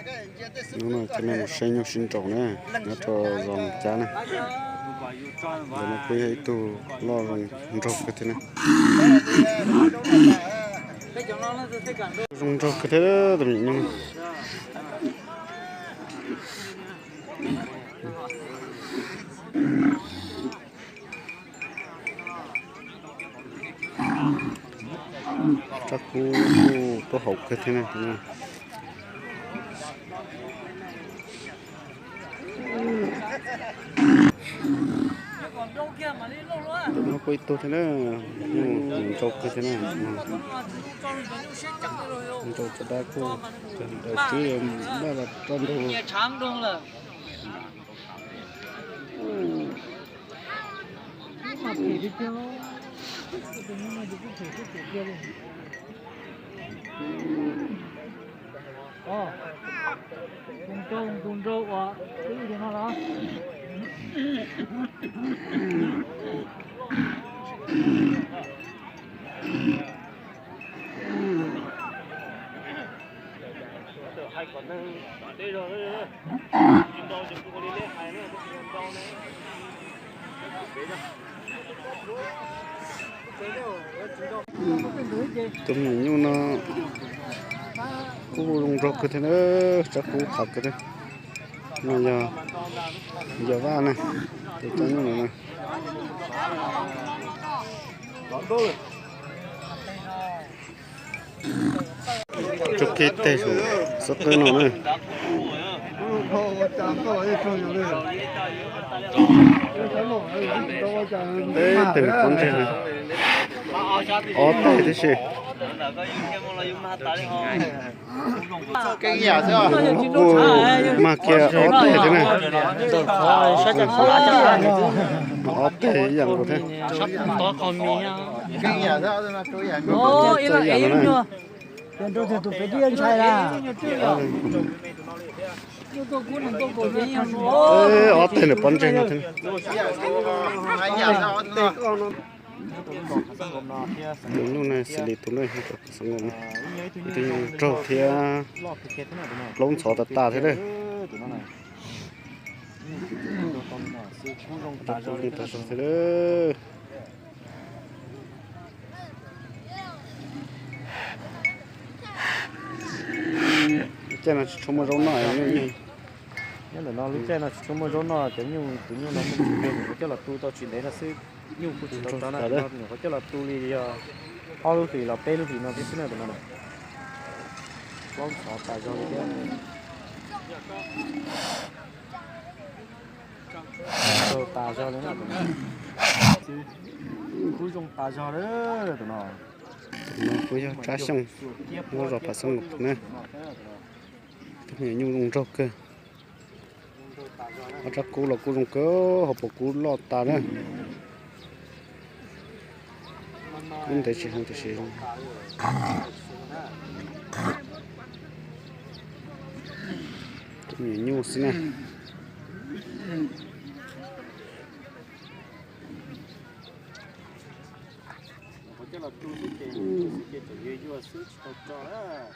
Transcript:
Hnub no cov neeg mus saib nyuj sib nraus na, nyob rau zos Moos Cab na. Ntawm no kuj yog ib tug loj zoo nraug kawg thiab na. Zoo nraug kawg thiab tus me nyuam nyuj. Rab kub kuj tuaj haum kawg thiab na. Tus no kuj ib tug thiab na, nyuj nrau kawg thiab na. Nrau cov dab kuj daws tswb maj los roj nrau. Tus nrau uas ib no los. Tus me nyuam nyuj no kuj zoo nraug kawg thiab na, rab kub qhav kawg thiab. No yog Yos Vaj na, tus coj nyuj no na. Tsuj kiag teg saum xub qwb no na. Peb teg nws pob ntseg na. Ob teg tib si. Kuj mag kiag ob teg thiab na. Ob teg ib yam nkaus thiab. Ob teg nws pob ntseg no thiab. Tus nyuj no xws li tus no, tus nyuj raug thiab plaub ntxhov tas tas thiab lawm. Rab kub zoo tas zog thiab lawm. Lub caij no tsis tshua muaj zaub noj. Nyob ntawm no lub caij no tsis tshua muaj zaub noj, cov nyuj, tus nyuj no muaj ntsis kiag, nyuam qhuav coj los tu tau tsis ntev no xwb. Nyuj kuj tsis tau tso na, nyuam qhuav coj los tu li yog ob lub hlis los peb lub hlis no thiab xwb na tus no. Plaub ntxhov tas zog li thiab. Zoo tas zog li na tus no. Kub zoo tas zog li tus no. Tus no kuj yog Tsab Xyooj, nyob zos Phav Xeeb Loos na. Tus me nyuam nyuj zoo nraug kawg. Ob rab kub los kuj zoo kawg, hauv paus kub loj tas na. Kub ntev tsis heev tiam sis tus me nyuam nyuj xwb na. Coj los tu xwb ces, xwb ces tseem yuag yuag xwb tsis tau tso lawm.